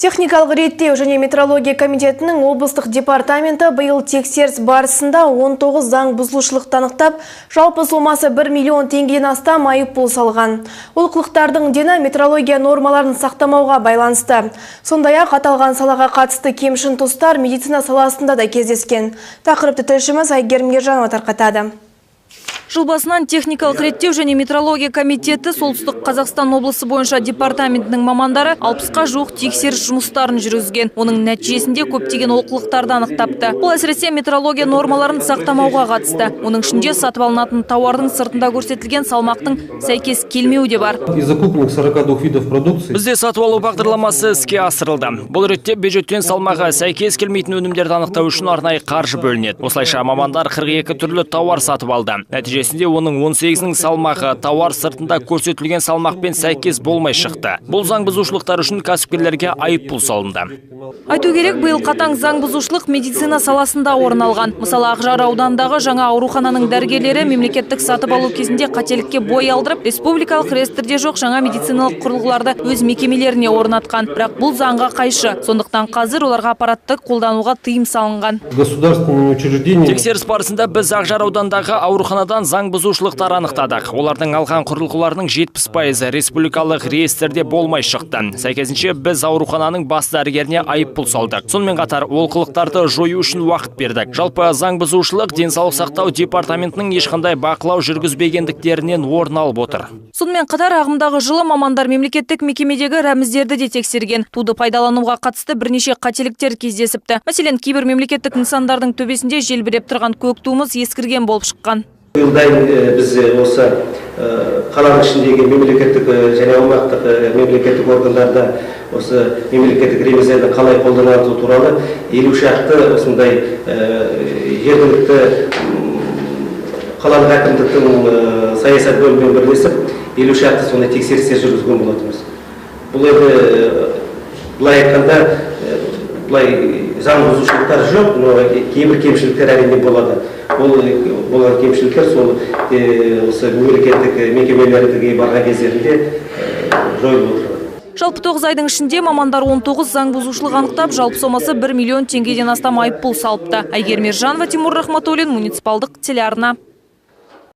Техникалық реттеу және метрология комитетінің облыстық департаменті биыл тексеріс барысында 19 заң бұзушылықты анықтап, жалпы сомасы 1 миллион теңгеден астам айыппұл салған. Олқылықтардың дені метрология нормаларын сақтамауға байланысты. Сондай-ақ аталған салаға қатысты кемшін тұстар медицина саласында да кездескен. Тақырыпты тілшіміз Әйгерім Ержанова тарқатады. Жыл басынан техникалық реттеу және метрология комитеті Солтүстік Қазақстан облысы бойынша департаментінің мамандары 60-қа жуық тексеріс жұмыстарын жүргізген. Оның нәтижесінде көптеген олқылықтарды анықтапты. Бұл әсіресе метрология нормаларын сақтамауға қатысты. Оның ішінде сатып алынатын тауардың сыртында көрсетілген салмақтың сәйкес келмеуі де бар. Из закупленных 42 видов продукции Бізде сатып алу бағдарламасы іске асырылды. Бұл ретте бюджеттен салмағы сәйкес келмейтін өнімдерді анықтау үшін арнайы қаржы бөлінеді. Осылайша мамандар 42 түрлі тауар сатып алды. Нәтижесінде оның 18-інің салмағы тауар сыртында көрсетілген салмақпен сәйкес болмай шықты. Бұл заң бұзушылықтар үшін кәсіпкерлерге айыппұл салынды. Айту керек, биыл қатаң заң бұзушылық медицина саласында орын алған. Мысалы, Ақжар ауданындағы жаңа аурухананың дәрігерлері мемлекеттік сатып алу кезінде қателікке бой алдырып, республикалық реестрде жоқ жаңа медициналық құрылғыларды өз мекемелеріне орнатқан. Бірақ бұл заңға қайшы. Сондықтан қазір оларға аппаратты қолдануға тыйым салынған. Государственными учреждениями Тексеріс барысында біз Ақжар ауданындағы ауруханадан заң бұзушылықтар анықтадық. Олардың алған құрылғыларының 70%-ы республикалық реестрде болмай шықты. Сәйкесінше, біз аурухананың бас дәрігеріне айыппұл салдық. Сонымен қатар олқылықтарды жою үшін уақыт бердік. Жалпы, заң бұзушылық денсаулық сақтау департаментінің ешқандай бақылау жүргізбегендіктерінен орын алып отыр. Сонымен қатар ағымдағы жылы мамандар мемлекеттік мекемедегі рәміздерді де тексерген. Туды пайдалануға қатысты бірнеше қателіктер кездесіпті. Мәселен, кейбір мемлекеттік нысандардың төбесінде желбіреп тұрған көк туымыз ескірген болып шыққан. Биылдайын біз осы қаланың ішіндегі мемлекеттік және аумақтық мемлекеттік органдарда осы мемлекеттік рәміздерді қалай қолданылатыны туралы 50 шақты осындай жергілікті қалалық әкімдіктің саясат бөлімімен бірлесіп, 50 шақты сондай тексерістер жүргізген болатынбыз. Бұл енді былай айтқанда, былай заң бұзушылықтар жоқ, но кейбір кемшіліктер, әрине, болады. Ол болған кемшіліктер сол осы мемлекеттік мекемелерге барған кездерінде жойылып отырады. Жалпы 9 айдың ішінде мамандар 19 заң бұзушылық анықтап, жалпы сомасы 1 миллион теңгеден астам айыппұл салыпты. Әйгерім Ержанова, Тимур Рахматуллин, муниципалдық телеарна.